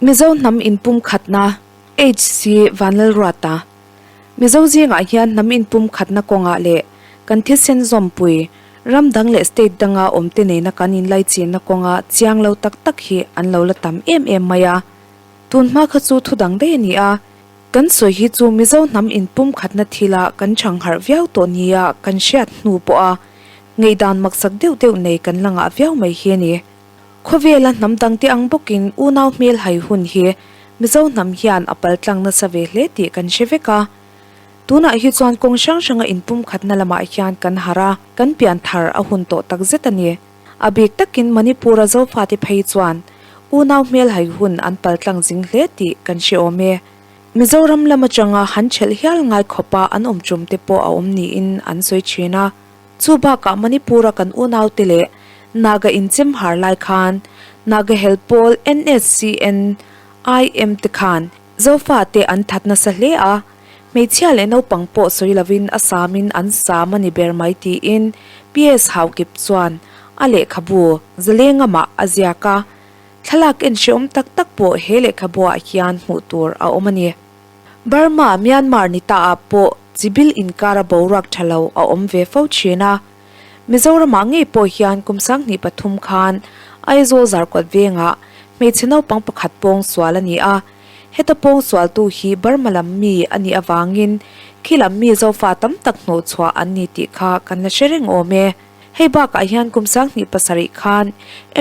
Mizo hnam inpumkhatna, HC Vanlalruata, Mizo zingah hian hnam inpumkhatna kawngah leh kan thisen zawmpui, ram dang leh state danga awmte nena kan inlaichinna kawnga chiang lo tak tak hi an lo la tam em em mai a. Tun hma kha chu thu dang daih a ni a. Kan sawi hi chu Mizo hnam inpumkhatna thila kan chhangharh viau tawh nia kan hriat hnu pawha ngaihdan maksak deuh deuh nei kan la ngah viau mai hi a ni. Khawvela hnam dangte ang bawkin unau hmel hai hun hi Mizo hnam hian a paltlang nasa ve hle tih kan hre vek a. Tunah hi chuan kawng hrang hranga inpumkhatna lamah hian kan harh a, kan pian thar a hun tawh tak zet a ni. A bik takin Manipur-a Zofate phei chuan unau hmel hai hun an paltlang zing hle tih kan hre awm e. Mizoram lam atanga han ṭhelh hial ngai khawpa an awm ṭum te pawh a awm niin an sawi ṭhin a. Chu bakah Manipur-a kan unaute leh Naga inchem har lai khan Naga hel pawl NSCN, IM te khan Zofate an that nasa hle a, hmeichhia leh naupang pawh sawi lovin a samin an sam a ni ber mai tiin PS Haukip chuan a lehkhabu Zalengamah a ziak a, thlalak en hrehawm tak tak pawh he lehkhabuah hian hmuh tur a awm a ni. Burma, Myanmar ni ta ah pawh chibil inkara boruak tha lo a awm ve fo thin a. Mizoramah ngei pawh hian kum 23 khan Aizawl Zarkawt vengah hmeichhe naupang pakhat pawng sual a ni a. Heta pawng sualtu hi Burma lam mi a nih avangin khi lam mi Zofa tam tak hnawhchhuah an ni tih kha kan la hre reng awm e. Hei bakah hian kum 27 khan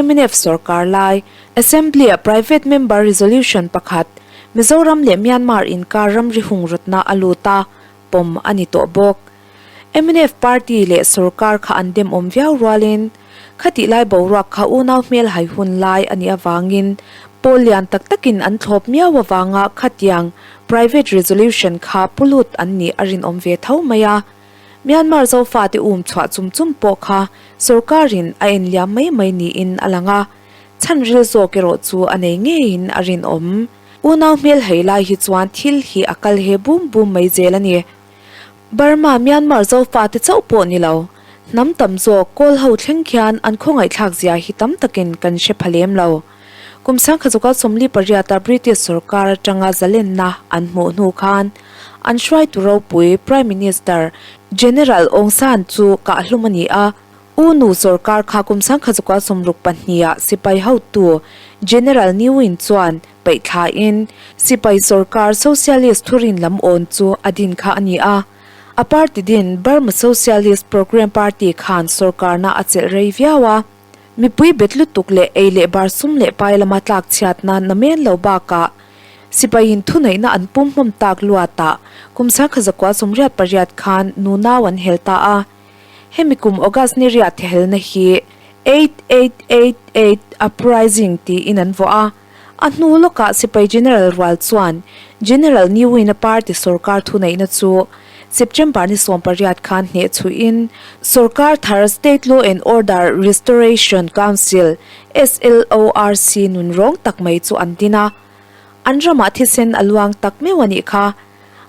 mnf sorkar lai Assembly-a Private Member Resolution pakhat Mizoram leh Myanmar inkar ramri hung rawtna a lut a, pawm a ni tawh bawk. Mnf party leh sorkar kha an demawm viau rualin khatih lai boruak kha unau hmel hai hun lai a nih avangin pawl lian tak takin an thlawp miau avanga khatiang Private Resolution kha pu lut an nih a rinawm ve tho mai a. Myanmar Zofate um chhuah chum chum pawh kha sorkarin a en liam mai mai niin a lang a, chhan ril zawk erawh chu a nei ngeiin a rinawm. Unau hmel hei lai hi chuan thil hi a kal he bum bum mai zel a ni. Burma, Myanmar Zofate chauh pawh ni lo, hnam tam zawk Kawl ho thleng khian an khawngaihthlak zia hi tam takin kan hre pha lem lo. Kum 1948 a British sorkar atanga zalenna an hmuh hnu khan an hruaitu ropui Prime Minister General Aung San chu kahhlum a ni a, U Nu sorkar kha kum 1962 ah sipai hotu General Ne Win chuan peih thlain sipai sorkar Socialist thurin lam awn chu a din kha a ni a. A party din Burma Socialist Program Party khan sorkarna a chelh rei viau a. Mipui bet lutuk leh ei leh bar sum leh pai lama tlak chhiatna namen lo bakah sipaiin thuneihna an pum hmawm tak luatah kum 1988 khan nunau an hel ta a. Hemi kum August ni riat helna hi 8888 Uprising tiin an vuah a. A hnu lawkah sipai General rual chuan General Ne Win-a party sorkar thuneihna chu September ni 18 khan hneh chhuihin sorkar thar State Law and Order Restoration Council, SLORC, nun rawng tak mai chu an din a. An ramah thisen a luang tak meuh a nih kha.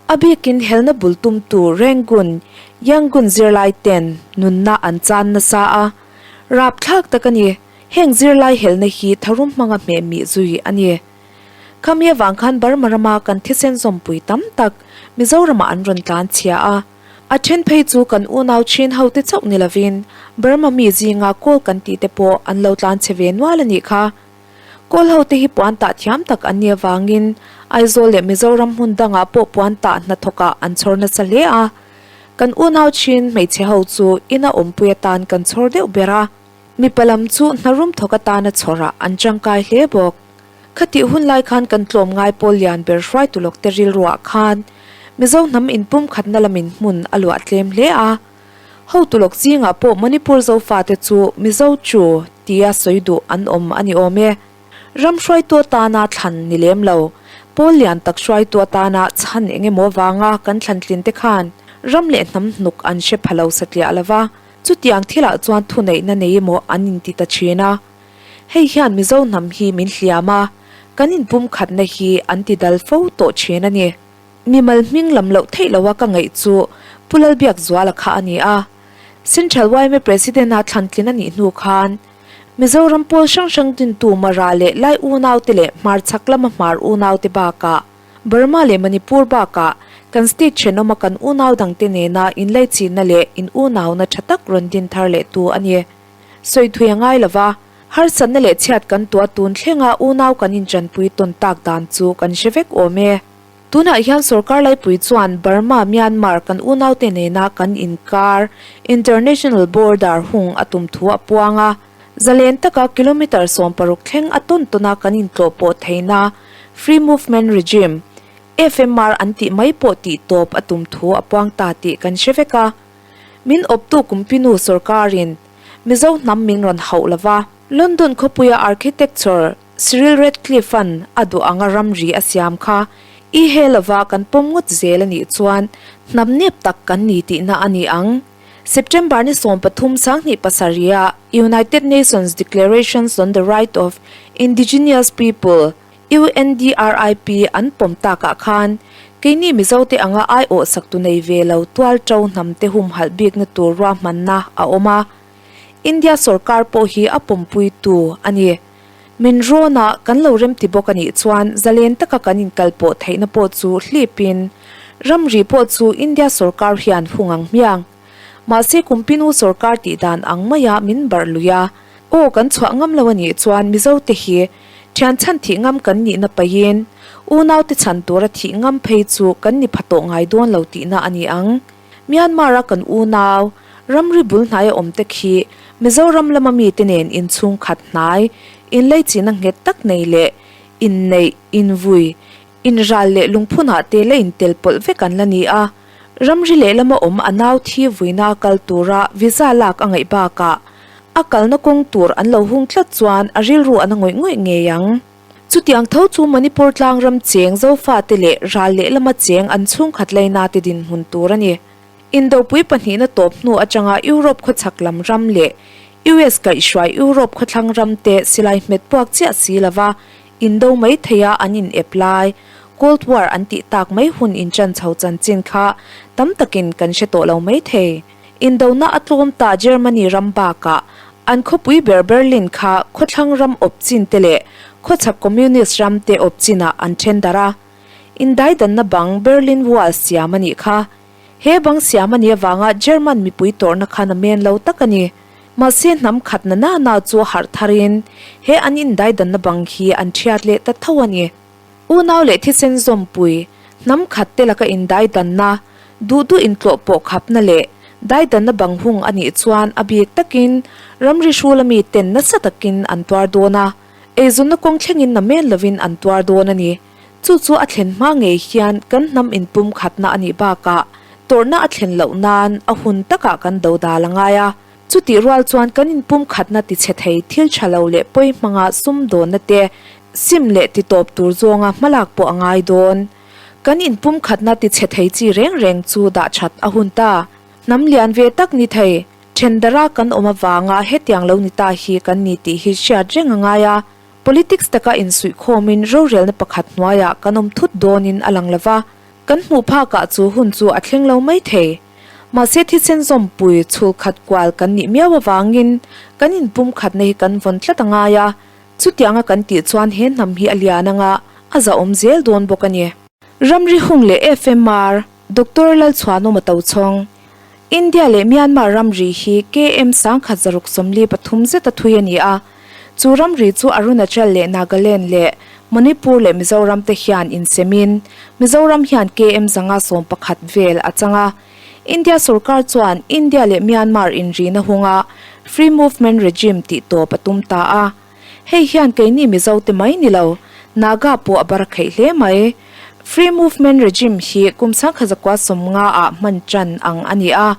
A bikin helna bul tumtu Rangoon, Yangon zirlai ten nunna an chan nasa a. Rapthlak tak a ni. Heng zirlai helna hi tharum hmanga hmeh mih zui a ni. Khami avang khan Burma rama kan thisen zawmpui tam tak Mizoramah an rawn tlan chhia a. A then phei chu kan unau chin hote chauh ni lovin Burma mi zinga kawl kan tih te pawh an lo tlan chhe ve nual a nih kha. Kawl hote hi puan tah thiam tak an nih avangin Aizawl leh Mizoram hmun dangah pawh puan tah hnathawkah an chhawr nasa hle a. Kan unau chin hmeichhe ho chu ina awmpui atan kan chhawr deuh ber a. Mipa lam chu hnarum thawk atana chhawrah an tangkai hle bawk. Khatih hun lai khan kan tlawm ngai pawl lian ber hruaitu lawkte rilruah khan Mizo hnam inpumkhatna lamin hmun a luah tlem hle a. Hotu lawk zingah pawh Manipur Zofate chu Mizo chu tia sawi duh an awm a ni awm e. Ram hruaitu atana thlan ni lem lo, pawl lian tak hruaitu atana chhan eng emaw vanga kan thlan tlin te khan ram leh hnam hnuk an hre pha lo satliah lo va. Chutiang thilah chuan thuneihna nei emaw an inti ta thin a. Hei hian Mizo hnam hi min hliam a, kan inpumkhatna hi an ti dal fo tawh thin a ni. Mimal hming lam loh theih loha ka ngaih chu Pu Lalbiakzuala kha a ni a. Central yma President-a thlantlin a nih hnu khan. Mizoram pawl hrang hrang dintu Mara leh Lai unaute leh hmarchhak lama hmar unaute bakah Burma leh Manipur bakah kan state thenawma kan unau dangte nena inlaichinna leh in unauna tha tak rawn din thar leh tu a ni. Sawi thui a ngai lova, harsatna leh chhiat kan tua tun thlenga unau kan inchanpui tawn tak dan chu kan hre vek awm e. Tunah hian sorkar laipui chuan Burma, Myanmar kan unaute nena kan inkar, international border, hung a tum thu a puang a. Zalen taka kilometre 16 thleng a tawn tawna kan intlawh pawh theihna Free Movement Regime, FMR, an tih mai pawh tih tawp a tum thu a puang ta tih kan hre vek a. Min awptu Kumpinu sorkarin Mizo hnam min rawn hauh lova. London khawpuia architecture Cyril Radcliffe-a'n a duh anga ramri a siam kha i he lova kan pawm ngawt zel a nih chuan hnam nep tak kan ni tihna a ni ang. September ni 13 27 a United Nations Declarations on the Right of Indigenous People, UNDRIP, an pawm takah khan keini Mizote anga aiawh saktu nei ve lo tual to hnamte humhalh bikna tur ruahmanna a awm a. India sorkar pawh hi a pawmpuitu a ni. Min rawn a, kan lo remti bawk a nih chuan zalen taka kan inkalpawh theihna pawh chu hlipin ramri pawh chu India sorkar hian hung ang hmiang. Mahse Kumpinu sorkar tih dan ang maia min barh lui a, aw kan chhuah ngam lo a nih chuan Mizote hi thian chhan thih ngam kan nihna pahin unaute chhan tura thih ngam phei chu kan ni pha tawh ngai dawn lo tihna a ni ang. Myanmar-a kan unau, ramri bul hnaia awmte khi Mizoram lama mite nen inchhung khat hnai, inleichina nghet tak nei leh inneih, invui, inral leh lungphunah te la intel pawlh vek an la ni a. Ramri lehlama awm a nau thi vuina a kal tura visa lak a ngaih bakah a kalna kawng tur an lo hung tlat chuan a rilru a na ngawih ngawih ngei ang. Chutiang tho chu Manipur tlangram cheng Zofate leh ral lehlama cheng an chhungkhat lainate dinhmun tur a ni. Indopui pahnihna tawp hnu atanga Europe khawchhak lam ram leh US kaihhruai Europe khawthlang ramte silai hmet puak chiah si lova indo mai theia an in ep lai, Cold War an tih tak mai hun inchan chho chanchin kha tam takin kan hre tawh lo mai thei. Indona a tlawm ta Germany ram bakah an khawpui ber Berlin kha khawthlang ram awp chin te leh khawchhak Communist ram te awp chinah an then darh a. Indaidanna bang Berlin Wall siam a nih kha. He bang siam a nih avanga German mipui tawrhna khan a men lo tak a ni. Mahse hnam khat na na na chu harh tharin he an indaidanna bang hi an thiat leh ta tho a ni. Unau leh thisen zawmpui, hnam khat te laka indaidanna, duh duh intlawh pawh khapna leh daidanna bang hung a nih chuan a bik takin ramri hrula mi ten nasa takin an tuar dawn a, eizawnna kawng thlengin na men lovin an tuar dawn a ni. Chu chu a thlen hma ngei hian kan hnam inpum khatna a nih bakah tawrhna a thlen loh nan a hun takah kan do dal a ngai a. Chutih rual chuan kan inpumkhatna tichhe thei thil tha lo leh pawi hmanga sumdawnna te sim leh titawp tur zawnga hmalak pawh a ngai dawn. Kan inpumkhatna tichhe thei chi reng reng chu dah that a hun ta. Hnam lian ve tak ni thei, thendara kan awm avanga hetiang lo ni ta hi kan ni tih hi hriat reng a ngai a. Politics taka insuihkhawmin rorelna pakhat hnuaiah kan awm thut dawnin a lang lova, kan hmuh phakah chu hun chu a thleng lo mai thei. Mahse thisen zawmpui chhul khat kual kan nih miau avangin kan inpum khatna hi kan vawn tlat a ngai a, chutianga kan tih chuan he hnam hi a lian anga a zahawm zel dawn bawk a ni. Ramri hung leh FMR, Doctor Lalchhuanawma Tochhawng, India leh Myanmar ramri hi KM 1643 zeta thui a ni a, chu ramri chu Arunachal leh Nagaland leh Manipur leh Mizoram te hian insemin Mizoram hian KM 511 vel a chang a. India sorkar chuan India leh Myanmar inrina hunga Free Movement Regime tih tawp a tum ta a. Hei hian keini Mizo te mai ni lo, Naga pawh a bar kheih hle mai. Free Movement Regime hi kum 1950 ah hman tan ang a ni a.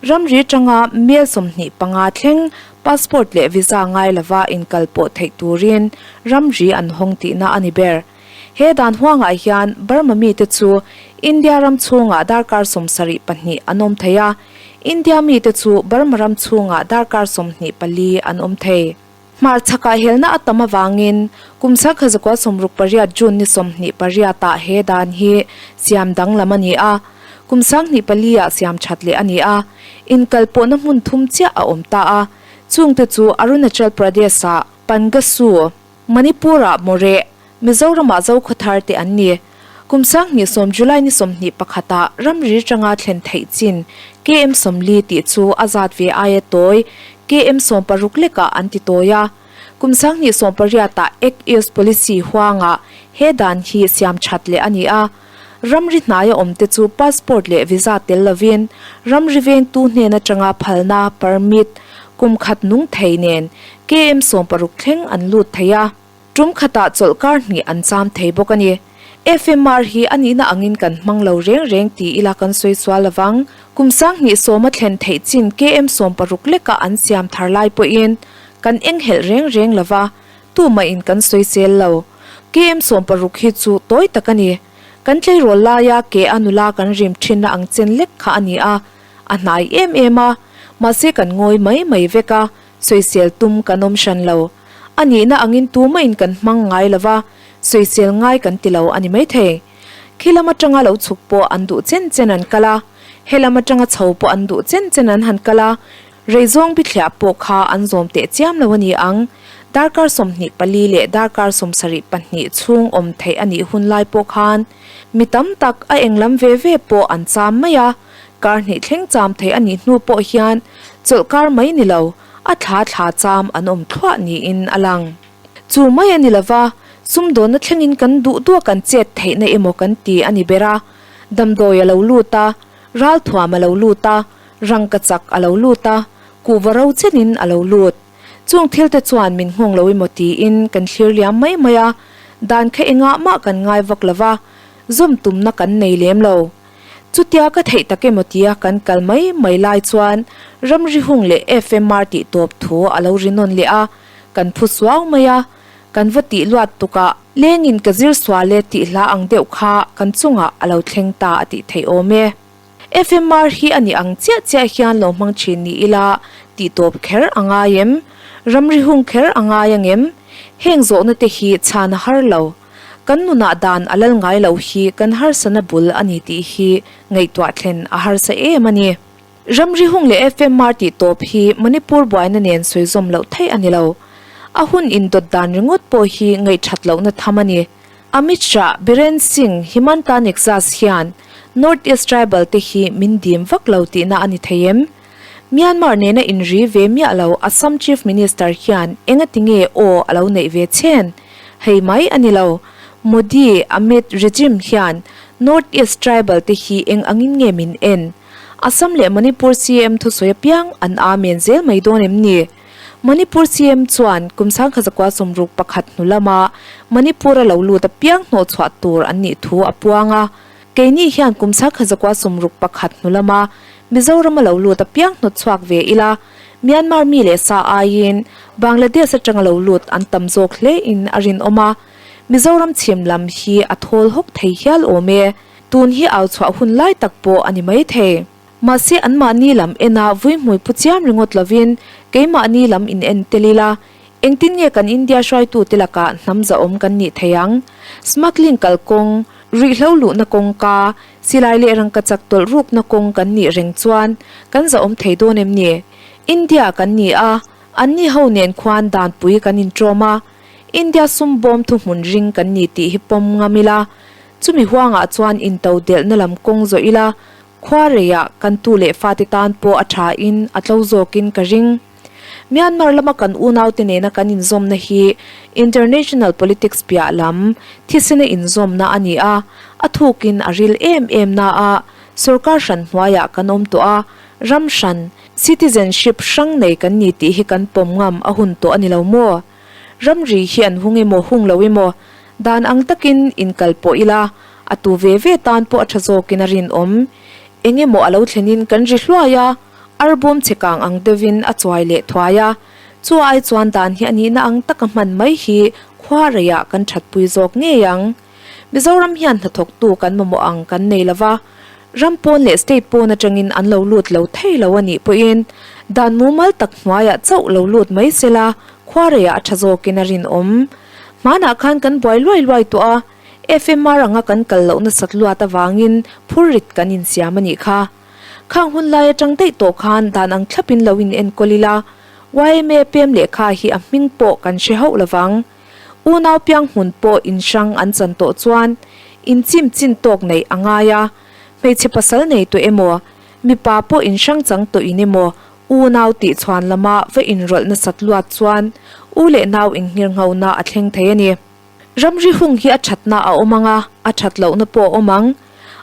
Ramri tanga mel 25 thleng passport leh visa ngai lova inkal pawh theih turin ramri an hawng tihna a ni ber. He dan huangah hian Burma mite chu India ram chhungah darkar 72 an awm thei a, India mite chu Burma ram chhungah darkar 24 an awm thei. Hmarchhakah helna a tam avangin kum 1968 June ni 28 ah he dan hi siam danglam a ni a, kum 24 ah siam that leh a ni a, inkalpawhna hmun thum chiah a awm ta a. Chungte chu Arunachal Pradesh-ah Pangasu, Manipur-ah Moreh, Mizoram-ah Zokhawthar te an ni. Kum 2010 July ni 21 ah ramri tanga thlen theih chin KM 40 tih chu a zat ve aia tawi KM 16 lekah an ti tawi a. Kum 2018 ah Act East Policy huangah he dan hi siam that leh a ni a. Ramri hnaia awmte chu passport leh visa tel lovin ramri vengtu hnen atanga phalna, permit, kum khat nung thei nen KM 16 thleng an lut thei a. Tum khatah chawlhkar hnih an cham thei bawk a ni. FMR hi a nihna angin kan hmang lo reng reng ti ila kan sawi sual lovang. Kum 2010 a thlen theih chin KM 16 leka an siam thar lai pawhin kan enghelh reng reng lova, tumahin kan sawi sel lo. KM 16 hi chu tawi tak a ni. Kan tleirawl laia ke a nula kan rim thinna ang chen lek kha a ni a, a hnai em em a, mahse kan ngawi mai mai vek a, sawisel tum kan awm hran lo. A nihna angin tumahin kan hmang ngai lo va, sawisel ngai kan ti lo a ni maithei. Khi lam atanga lo chhuk pawh an duh chen chen an kal a, he lam atanga chho pawh an duh chen chen an han kal a, rei zawng bithliah pawh kha an zawm teh chiam lo a ni ang. Darkar 24 leh darkar 72 chhung awm theih a nih hun lai pawh khan mi tam tak a eng lam ve ve pawh an cham mai a, kar hnih thleng cham theih a nih hnu pawh hian chawlhkar mai ni lo, a thla thla cham an awm thluah niin a lang. Chu mai a ni lova, sumdawnna thlengin kan duh duh a kan chet theihna emaw kan ti a ni ber a. Damdawi a lo lut a, ralthuam a lo lut a, rangkachak a lo lut a, kuhva ro chenin a lo lut. Chung thil te chuan min nghawng lo emaw tiin kan thlir liam mai mai a, dan kha engah mah kan ngai vak lova, zawm tumna kan nei lem lo. Chutia ka theih tak emaw tia kan kal mai mai lai chuan ramri hung leh FMR tih tawp thu a lo ri nawn leh a, kan phu suau mai a, kan va tih luat tukah lengin ka zir sual e tih hla ang deuh kha kan chungah a lo thleng ta a tih theih awm e. FMR hi a nih ang chiah chiah hian lo hmang thin ni ila tih tawp kher a ngai em? Ramri hung kher a ngai angem? Heng zawhna te hi chhan a har lo. Kan nunah dan a lal ngai lo hi kan harsana bul a ni tih hi ngaihtuah thlen a harsa em a ni. Ramri hung leh FMR tih tawp hi Manipur buaina nen sawi zawm loh theih a ni lo. A hun indawt dan ringawt pawh hi ngaihthat lohna tham a ni. Amit Shah, Biren Singh, Himanta Nexus hian North East Tribal te hi min dim vak lo tihna a ni thei em? Myanmar nena inri ve miah lo Assam Chief Minister hian engati nge aw a lo neih ve chhen? Hei mai a ni lo. Modi, Amit regime hian North East tribal te hi eng angin nge min en? Assam leh Manipur CM thusawi apiang an amen zel mai dawn em ni? Manipur CM chuan kum 1961 hnu lama Manipur a lo lut apiang hnawhchhuah tur an nih thu a puang a. Keini hian kum 1961 hnu lama Mizoram a lo lut apiang hnawt chhuak ve ila, Myanmar mi leh sa aiin Bangladesh atanga lo lut an tam zawk hle in a rinawm a, Mizoram chhim lam hi a thawl hawk thei hial awm e. Tun hi au chhuah hun lai tak pawh a ni mai thei. Mahse anmahni lam ena vuihmui pu chiam ringawt lovin keimahni lam in en tel ila, engtin nge kan India hruaitute lakah hnam zahawm kan nih thei ang? Smuggling kalkawng, ruihhlo luhna kawngka, Silai leh rangkachak tawlh rukna kawng kan nih reng chuan kan zahawm thei dawn em ni? India kan ni a, anni ho nen khuan danpui kan inṭawm a, India sum bawm thuhmun ring kan ni tih hi pawm ngam ila, chumi huangah chuan into delhna lam kawng zawh ila, khua reiah kan tu leh fate tan pawh a ṭhain a tlo zawkin ka ring. Myanmar lama kan unaute nena kan inzawmna hi international politics piah lam thisena inzawmna a ni a, a thukin a ril em em na a, sorkar hran hnuaiah kan awm tawh a, ram hran, citizenship, hrang nei kan ni tih hi kan pawm ngam a hun tawh a ni lo maw? Ramri hi an hung emaw hung lo emaw, dan ang takin inkal pawh ila, a tu ve ve tan pawh a tha zawkin a rinawm. Eng emaw a lo thlenin kan ri hluai a. Arbawm che kang ang deuhin a chuai leh thuai a, chu ai chuan dan hi a nihna ang taka hman mai hi khua reiah kan thatpui zawk ngei ang. Mizoram hian hnathawktu kan mamawh ang kan nei lova, ram pawn leh state pawn atangin an lo lut lo thei lo a nih pawhin dan mumal tak hnuaiah chauh lo lut mai sela khua reiah a tha zawkin a rinawm. Hmanah khan kan buai luai luai tawh a, FMR anga kan kal loh nasat luat avangin phurrit kan insiam a nih kha. Khang hun lai atang daih tawh khan dan ang thlapin lo in enkawl ila, Yma pem lehkha hi a hming pawh kan hre hauh lovang. Unau piang hmun pawh in hrang an chan tawh chuan in chim chin tawk neih a ngai a, hmeichhe pasal nei tawh emaw, mipa pawh in hrang chang tawh in emaw unau tih chhuan lama va inrawlh nasat luat chuan u leh nau inghirnghona a thleng thei a ni. Ramri hung hi a thatna a awm ang a, a that lohna pawh a awm ang.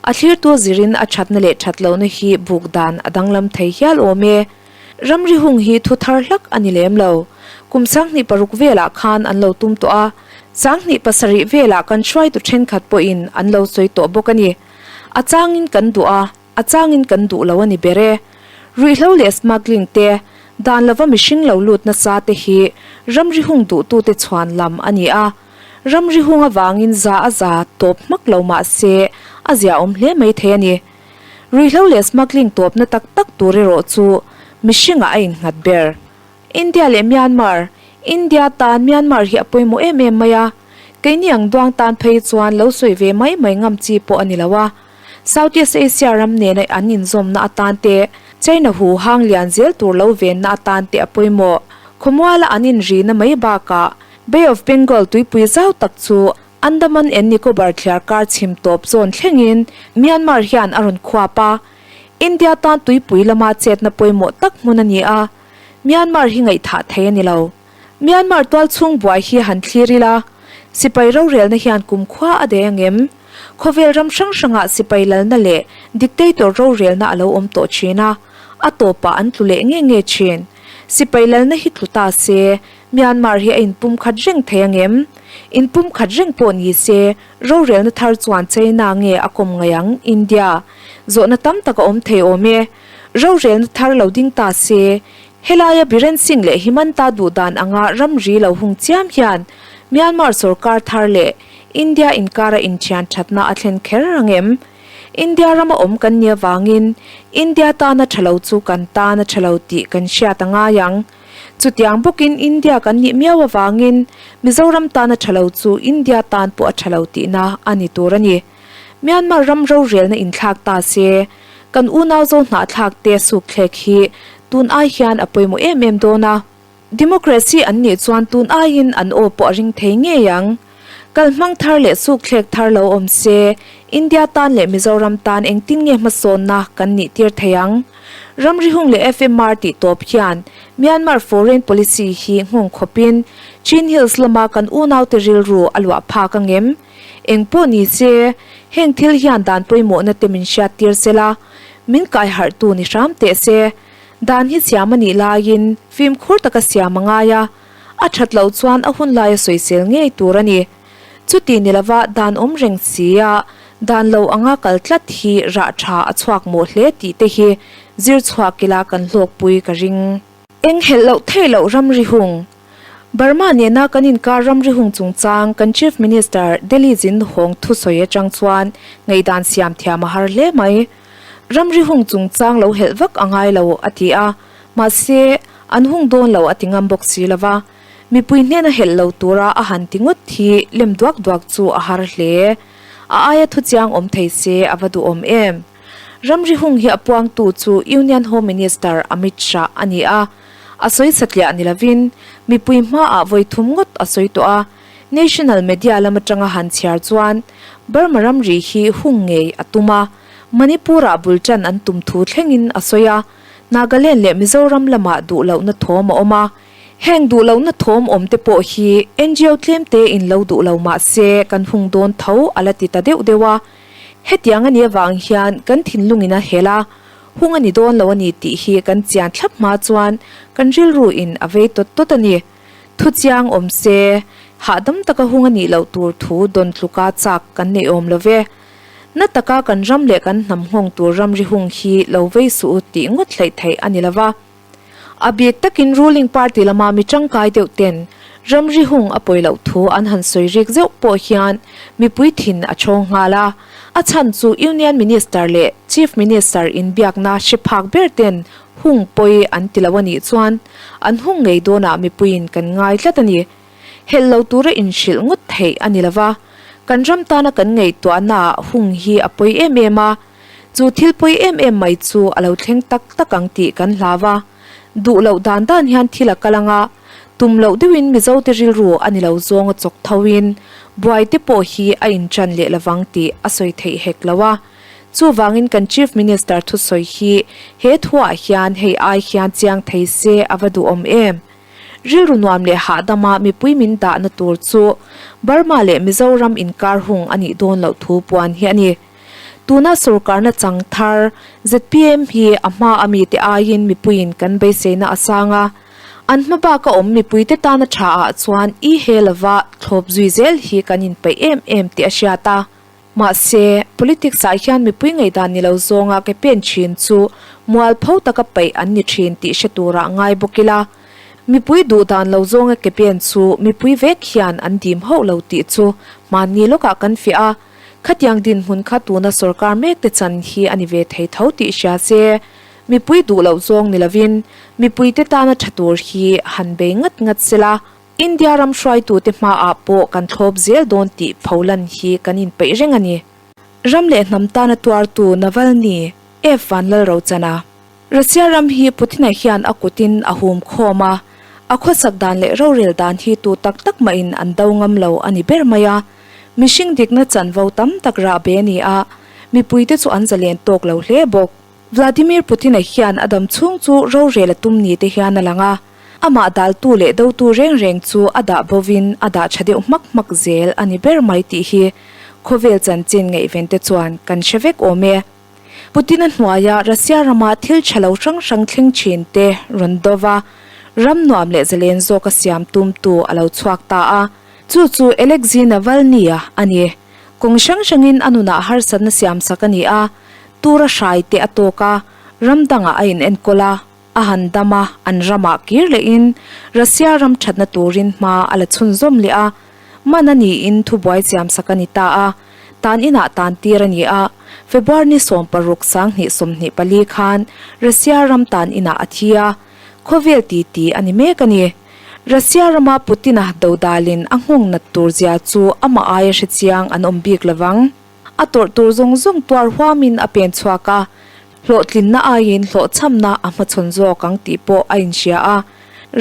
A thlirtu zirin a thatna leh that lohna hi buk dan a danglam thei hial awm e. Ramri hung hi thu thar hlak a ni lem lo. Kum 26 velah khan an lo tum tawh a, 27 velah kan hruaitu thenkhat pawhin an lo sawi tawh bawk a ni. A changin kan duh a, a changin kan duh lo a ni ber e. Ruihhlo leh smuggling te, dan lova mihring lo lut nasa te hi ramri hung duhtute chhuan lam a ni a. Ramri hung avangin za a za tawp hmak lo mah se a ziaawm hle mai thei a ni. Ruihhlo leh smuggling tawpna tak tak tur erawh chu mihringah a innghat ber. India leh Myanmar, India tan Myanmar hi a pawimawh em em mai a, keini ang duang tan phei chuan lo sawi ve mai mai ngam chi pawh a ni lo a. Southeast Asia ram nena an inzawmna atan te, China hu hang lian zel tur lo venna atan te a pawimawh. Khawmuala an inrina mai bakah Bay of Bengal tuipui zau tak chu Andaman and Nicobar thliar kar chhim tawp zawn thlengin Myanmar hian a rawn khuap a, India tan tuipui lama chetna pawimawh tak hmun a ni a, Myanmar hi ngaihthah thei a ni lo. Myanmar tualchhung buai hi han thlir ila, sipai rorelna hian kumkhua a daih ang em? Khawvel ram hrang hrangah sipai lalna leh dictator rorelna a lo awm tawh thin a, a tawpah an tlu leh nge nge thin. Sipai lalna hi tlu ta se, Myanmar hi a inpumkhat reng thei ang em? Inpumkhat reng pawh ni se, rorelna thar chuan China nge a kawm ngaih ang, India? Zawhna tam tak a awm thei awm e. Rorelna thar lo ding ta se, helaia Biren Singh leh Himanta duhdan anga ramri lo hung chiam hian Myanmar sorkar thar leh India inkara inthian thatna a thlen kher ang em? India rama awm kan nih avangin India tana tha lo chu kan tan a tha lo tih kan hriat a ngai ang. Chutiang bawkin India kan nih miau avangin Mizoram tana tha lo chu India tan pawh a tha lo tihna a ni tur a ni. Myanmar ram rorelna inthlak ta se, kan unau zo hnahthlak te sukthlek hi tun ai hian a pawimawh em em dawn a. Democracy an nih chuan tun aiin an aw pawh a ring thei ngei ang. Kalhmang thar leh sukthlek thar lo awm se, India tan leh Mizoram tan engtin nge hmasawnna kan nih tir thei ang? Ramri hung leh FMR tih tawp hian Myanmar foreign policy hi nghawng khawpin Chin Hills lama kan unaute rilru a luah phak ang em? Eng pawh ni se, heng thil hian dan pawimawhna te min hriat tir se la, min kai harhtu ni hram teh se. Dan hi siam a nih laiin fimkhur taka siam a ngai a, a that loh chuan a hun laia sawisel ngei tur a ni. Chuti ni lova dan awm reng si a, dan lo anga kal tlat hi rah tha a chhuak mawh hle tih te hi zir chhuak ila kan hlawkpui ka ring. Eng helh loh theih loh ramri hung. Burma nena kan inkar ramri hung chungchang kan Chief Minister Delhi zin hawng thusawi atang chuan ngaihdan siam thiam a har hle mai. Ramri hung chungchang lo helh vak a ngai lo a ti a, mahse an hung dawn lo a ti ngam bawk si lova. Mipui hnena helh lo tura a han ti ngawt hi lem duak duak chu a har hle. A aia thuchiang awm thei se a va duhawm em. Ramri hung hi a puangtu chu Union Home Minister Amit Shah a ni a. A sawi satliah ni lovin mipui hmaah vawi thum ngawt a sawi tawh a, national media lam atanga han chhiar chuan Burma ramri hi hung ngei a tum a, Manipur-ah bul tan an tum thu thlengin a sawi a, Nagaland leh Mizoram lamah duh lohna thawm a awm a. Heng duh lohna thawm awm te pawh hi NGO tlemte in lo duh lo mah se kan hung dawn tho a la ti ta deuh deuh a. Hetiang a nih avang hian kan thinlungin a hel a, hung a ni dawn lo a ni tih hi kan chian thlap hma chuan kan rilru in a vei tawt tawt a ni. Thu chiang awm se, hahdam taka hung a nih loh tur thu dawn tluka chak kan nei awm lo ve. Na taka kan ram leh kan hnam nghawng tur ramri hung hi lo vei suh u tih ngawt hleih theih a ni lo va. A bik takin ruling party lama mi tangkai deuh ten ramri hung a pawi loh thu an han sawi rik zeuh pawh hian mipui thin a chhawng nghal a. A chhan chu Union Minister leh Chief Minister inbiakna hre phak ber ten hung pawi an ti lo a nih chuan an hung ngei dawnah mipuiin kan ngai tlat a ni. Helh lo tura inhrilh ngawt theih a ni lova, kan ram tana kan ngaihtuahnaah hung hi a pawi em em a. Chu thil pawi em em mai chu a lo thleng tak tak ang tih kan hlau a. Duh loh dan dan hian thil a kal ang a, tum loh deuhin Mizote rilru a ni lo zawng a chawk thoin buai te pawh hi a inṭan leh lovang tih a sawi theih hek lo a. Chuvangin kan Chief Minister thusawi hi he thuah hian hei ai hian chiang thei se a va duhawm em? Rilru nuam leh hahdama mipui min dahna tur chu Burma leh Mizoram inkar hung a nih dawn loh thu puan hi a ni. Tuna sorkarna chang thar zpm hi a hma a mite aiin mipuiin kan beiseina a sang a, an hma baka awm mipuite tana tha ah chuan i he lova thlawp zui zel hi kan inpeih em em tih a hriat a. Mahse, politics ah hian mipui ngaihdan ni lo zawnga ke pen thin chu mualpho taka peih an ni thin tih hre turah ngai bawk ila. Mipui duh dan lo zawnga ke pen chu mipui vek hian an dim hauh lo tih chu hmanni lawkah kan fiah a. Khatiang dinhmun kha tuna sorkar mek te chan hi a ni ve thei tho tih hria se, mipui duh loh zawng ni lovin mipuite tana tha tur hi han bei ngat ngat sela, India ram hruaitute hmaah pawh kan thlawp zel dawn tih pholan hi kan inpeih reng a ni. Ram leh hnam tana tuartu Navalny, F. Vanlalrochana. Russia ram hi Putin-a hian a kutin a hum khawm a, a khawsak dan leh rorel dan hi tu tak tak mahin an do ngam lo a ni ber mai a. Mihring dikna chanvo tam tak rah be a ni a, mipuite chu an zalen tawk lo hle bawk. Vladimir Putin-a hian a dam chhung chu rorel a tum ni te hian a lang a, amah daltu leh dotu reng reng chu a dah bovin a dah tha deuh hmak hmak zel a ni ber mai tih hi khawvel chanchin ngaihvente chuan kan hre vek awm e. Putin-a hnuaia Russia rama thil tha lo hrang hrang thleng thin te rawn do va, ram nuam leh zalen zawka siam tumtu a lo chhuak ta a. Chu chu Alexei Navalny-a a ni. Kawng hrang hrangin a nunah harsatna siamsak a ni a, tura hrai te a tawk a, ram dangah a inenkawl a, a han dam a, an ramah kir lehin Russia ram thatna turin hma a la chhunzawm leh a. Man a niin thubuai siamsak a ni ta a, tan inah tan tir a ni a, February ni 16 2024 khan Russia ram tan inah a thi a, khawvel titi a ni mek a ni. Russia rama Putin-a dodalin a nghawng nat tur zia chu amah aia hre chiang an awm bik lovang. A tawrh tur zawng zawng tuar huamin a pen chhuak a, hlawhtlinna aiin hlawhchhamna a hmachhawn zawk ang tih pawh a inhria a.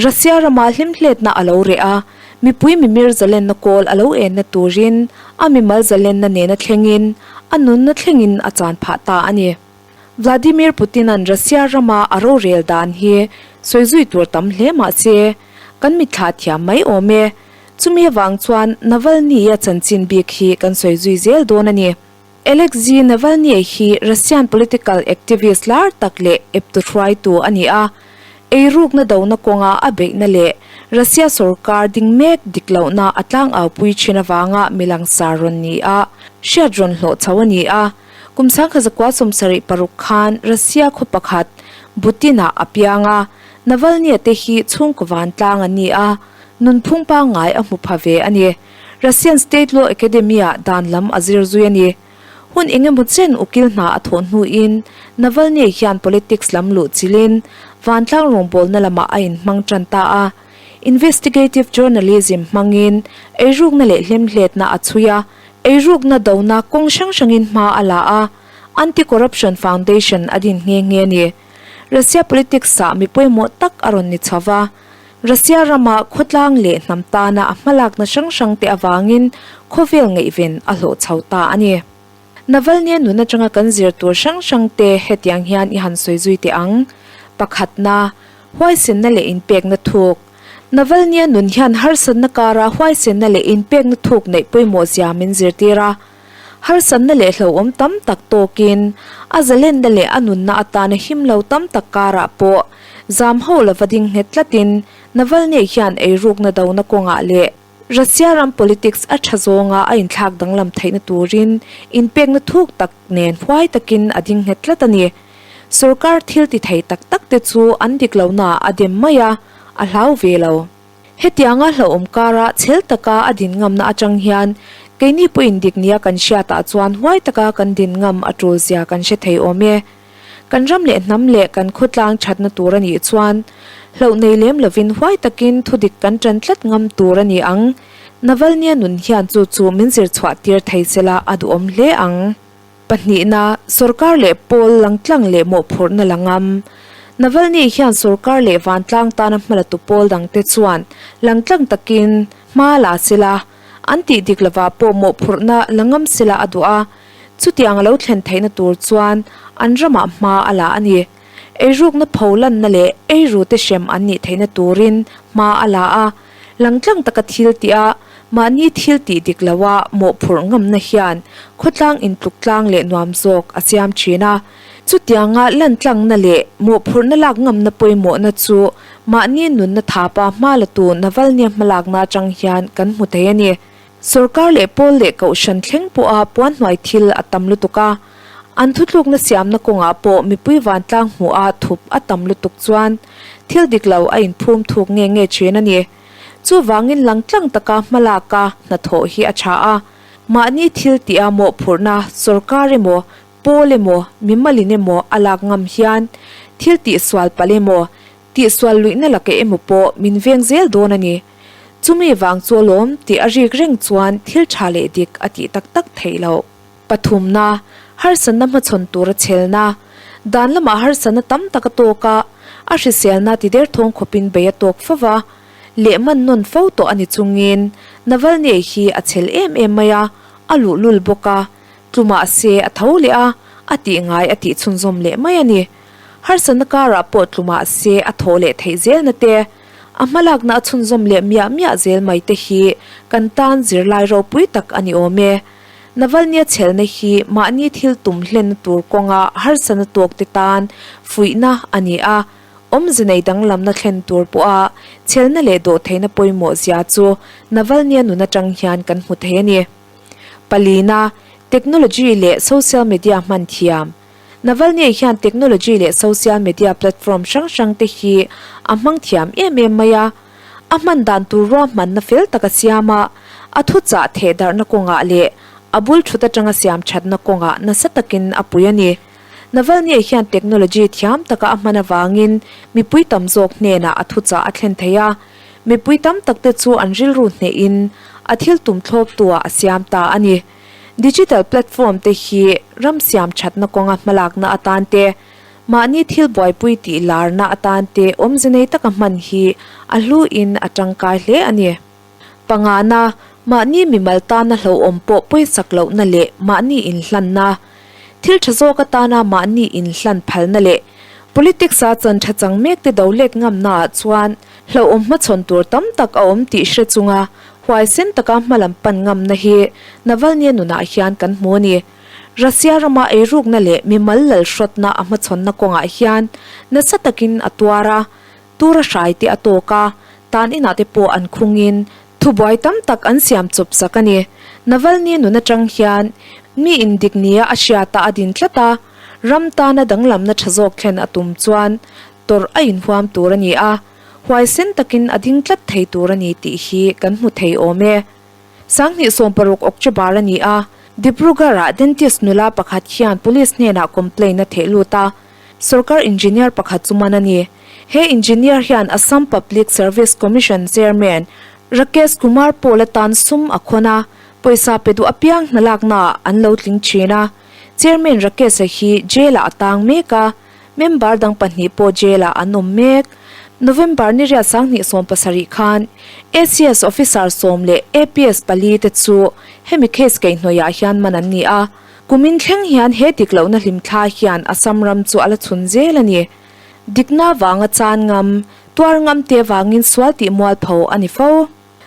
Russia rama hlimhletna a lo reh a, mipui mimir zalenna kawl a lo enna turin a mimal zalenna nena thlengin a nunna thlengin a chan phah ta a ni. Vladimir Putin-a'n Russia rama a rorel dan hi sawi zui tur tam hle mah se, kan mitthla thiam mai awm e. Chumi avang chuan Navalny-a chanchin bik hi kan sawi zui zel dawn a ni. Alexei Navalny hi Russian political activist lar tak leh eptu hruaitu a ni a. Eirukna dona kawnga a beihna leh Russia sorkar ding mek dik lohna a tlangaupui thin avanga mi langsar rawn ni a, hriat rawn hlawh chho a ni a. Kum 1976 khan Russia khaw pakhat Butin-ah a piang a, Navalny-a te hi chhungkaw vantlang an ni a, nunphung pangngai a hmu pha ve a ni. Russian State Law Academy-ah dan lam a zir zui a ni. Hun eng emaw chen ukil hna a thawh hnuin Navalny hian politics lam luh chilhin vantlang rawngbawlna lamah a inhmang tan ta a. Investigative journalism hmangin eirukna leh hlemhletna a chhui a, eirukna dona kawng hrang hrangin hma a la a, Anti-Corruption Foundation a din nghe nghe a ni. Russia politics-ah mi pawimawh tak a rawn ni chho va. Russia rama khawtlang leh hnam tana a hmalakna hrang hrangte avangin khawvel ngaihven a hlawh chho ta a ni. Navalny-a nun atanga kan zir tur hrang hrangte hetiang hian i han sawi zui teh ang. Pakhatna, huaisenna leh inpekna thuk. Navalny-a nun hian harsatna kara huaisenna leh inpekna thuk neih pawimawhzia min zirtir a. Harsatna leh hlauhawm tam tak tawkin a zalenna leh a nunna atana him lo tam tak karah pawh zam ho lova ding nghet tlatin Navalny hian eirukna dona kawngah leh Russia ram politics a tha zawnga a inthlak danglam theihna turin inpekna thuk tak nen huai takin a ding nghet tlat a ni. Sorkar thil ti thei tak tak te chu an dik lohnaah a dem mai a, a hlau ve lo. Hetianga hlauhawm kara chhel taka a din ngamna atang hian keini pawhin dik nia kan hriatah chuan huai taka kan din ngam a tul zia kan hre thei awm e. Kan ram leh hnam leh kan khawtlang thatna tur a nih chuan hlauh nei lem lovin huai takin thudik kan tan tlat ngam tur a ni ang. Navalny-a nun hian chu chu min zir chhuah tir thei sela a duhawm hle ang. Pahnihna, sorkar leh pawl langtlang leh mawhphurhna la ngam. Navalny hian sorkar leh vantlang tana hmalatu pawl dangte chuan langtlang takin hma la sela, an tih dik lovah pawh mawhphurhna la ngam sela a duh a, chutiang a lo thlen theihna tur chuan an ramah hma a la a ni. Eirukna pho lanna leh eirute hrem an nih theihna turin hma a la a, langtlang taka thil tih a, mahni thil tih dik loha mawhphurh ngamna hian khawtlang intluk tlang leh nuam zawk a siam thin a. Chutianga lantlangna leh mawhphurhna lak ngamna pawimawhna chu mahni nunna thapa hma latu Navalny-a hmalakna atang hian kan hmu thei a ni. Sorkar leh pawl leh kohhran thleng pawha puanhnuai thil a tam lutuk a, an thutlukna siamna kawngah pawh mipui vantlang hmuha thup a tam lutuk chuan thil dik lo a inphum thuk nge nge thin a ni. Chuvangin langtlang taka hmalaka hnathawh hi a tha a, mahni thil tiha mawhphurhna sorkar emaw pawl emaw mimalin emaw a lak ngam hian thil tihsual palh emaw tihsual luihna laka emaw pawh min veng zel dawn a ni. Chumi vang chu alawm tih a rik reng chuan thil tha leh dik a tih tak tak theih loh. Pathumna, harsatna hmachhawn tura chhelna, dan lamah harsatna tam tak a tawk a, a hriselna ti derthawng khawpin bei a tawk fo va, leh man nawn fo tawh a ni chungin Navalny hi a chhel em em mai a, a luhlul bawk a, tlu mah se a tho leh a, a tih ngai a tih chhunzawm leh mai a ni. Harsatna karah pawh tlu mah se a thawh leh theih zelna te, A hmalakna a chhunzawm leh miah miah zel mai te hi kan tan zirlai ropui tak a ni awm e. Navalny-a chhelna hi mahni thil tum hlenna tur kawnga harsatna tawk te tan fuihna a ni a, awmze nei danglamna thlen tur pawha chhelna leh dawhtheihna pawimawh zia chu Navalny-a nun atang hian kan hmu thei a ni. Palina, Technology leh social media hman thiam. Navalny hian technology leh social media platform hrang hrang te hi a hmang thiam em em mai a, a hman dan tur ruahmanna fel tak a siam a, a thuchah theh darhna kawngah leh a bul thut atanga siam thatna kawngah nasa takin a pui a ni. Navalny hian technology thiam taka a hman avangin mipui tam zawk hnenah a thuchah a thlen thei a, mipui tam tak te chu an rilru hnehin a thil tum thlawptuah a siam ta a ni. Digital platform te hi ram siam thatna kawnga hmalakna atan te, mahni thil buaipui tih larna atan te awmze nei taka hman hi a hluin a tangkai hle a ni. Pangana, mahni mimal tana hlauhawm pawh pawisak lohna leh mahni inhlanna, thil tha zawk atana mahni inhlan phalna leh politics-a chan tha chang mek te do let ngamnaah chuan hlauhawm hmachhawn tur tam tak a awm tih hre chunga Huaisen taka hmalam pan ngamna hi Navalny-a nunah hian kan hmu a ni. Russia rama eirukna leh mimal lalhrawtna a hmachhawnna kawngah hian nasa takin a tuar a, tura hrai te a tawk a, tan inah te pawh an khungin thubuai tam tak an siam chawp sak a ni. Navalny nun atang hian mi indik nia a hriata a din tlat a, ram tana danglamna tha zawk thlen a tum chuan tawrh a inhuam tur a ni a. Huaisen takin a ding tlat thei tur a ni tih hi kan hmu thei awm e. 2016 October a ni a, Dibrugarh-ah dentist nula pakhat hian police hnenah complaint a theh lut a, sorkar engineer pakhat chu man a ni. He engineer hian Assam Public Service Commission chairman Rakesh Kumar Paul atan sum a khawn a, pawisa pe duh apiang hnalaknaah an lo tling thin a. Chairman Rakesh-a hi jail-ah a tang mek a. Member dang pahnih pawh jail-ah an awm mek. November ni riat 2017 khan ACS officer sawm leh APS pali te chu hemi case kaihhnawihah hian man an ni a. Kumin thleng hian he dik lohna hlimthla hian Assam ram chu a la chhun zel a ni. Dikna vanga chan ngam, tuar ngam te vangin sual tih mualpho a ni fo.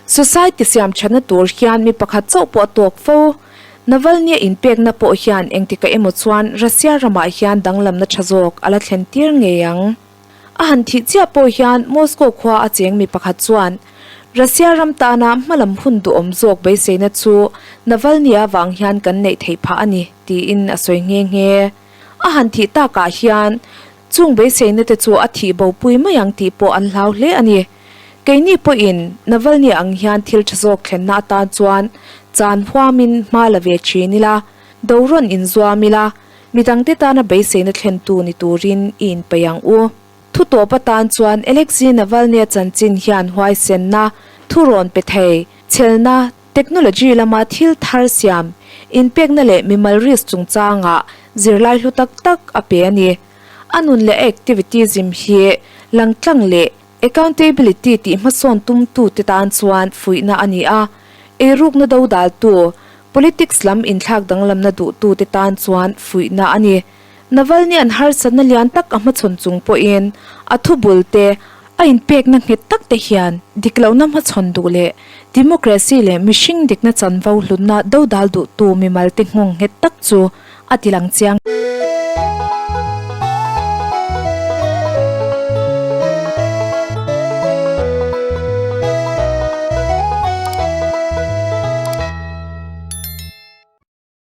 Society siam thatna tur hian mi pakhat chauh pawh a tawk fo. Navalny-a inpekna pawh hian engtikah emaw chuan Russia ramah hian danglamna tha zawk a la thlen tir ngei ang. A han thih chiah pawh hian Moscow khua a cheng mi pakhat chuan Russia ram tana hmalam hun duhawm zawk beiseina chu Navalny-a vang hian kan neih theih phah a ni, tiin a sawi nghe nghe. A han thih takah hian chung beiseina te chu a thih bopui mai ang tih pawh an hlau hle a ni. Keini pawhin Navalny ang hian thil tha zawk thlenna atan chuan chan huamin hma la ve thin ila, do rawn inzuam ila, midangte tana beiseina thlentu ni turin i inpeih ang u. Thu tawp atan chuan Alexei Navalny-a chanchin hian huaisenna, thurawn pe thei, chhelna, technology lama thil thar siam, inpekna leh mimal risk chungchangah zirlai hlu tak tak a pe a ni. A nun leh a activitism hi langtlang leh accountability tih hmasawn tumtute tan chuan fuihna a ni a. Eirukna dodaltu, politics lam inthlak danglamna duhtute tan chuan fuihna a ni. Navalny-a'n harsatna lian tak a hmachhawn chung pawhin a thubul te, a inpekna nghet tak te hian dik lohna hmachhawn duh leh democracy leh mihring dikna chanvo hlutna dodal duhtu mimal te nghawng nghet tak chu a tilang chiang.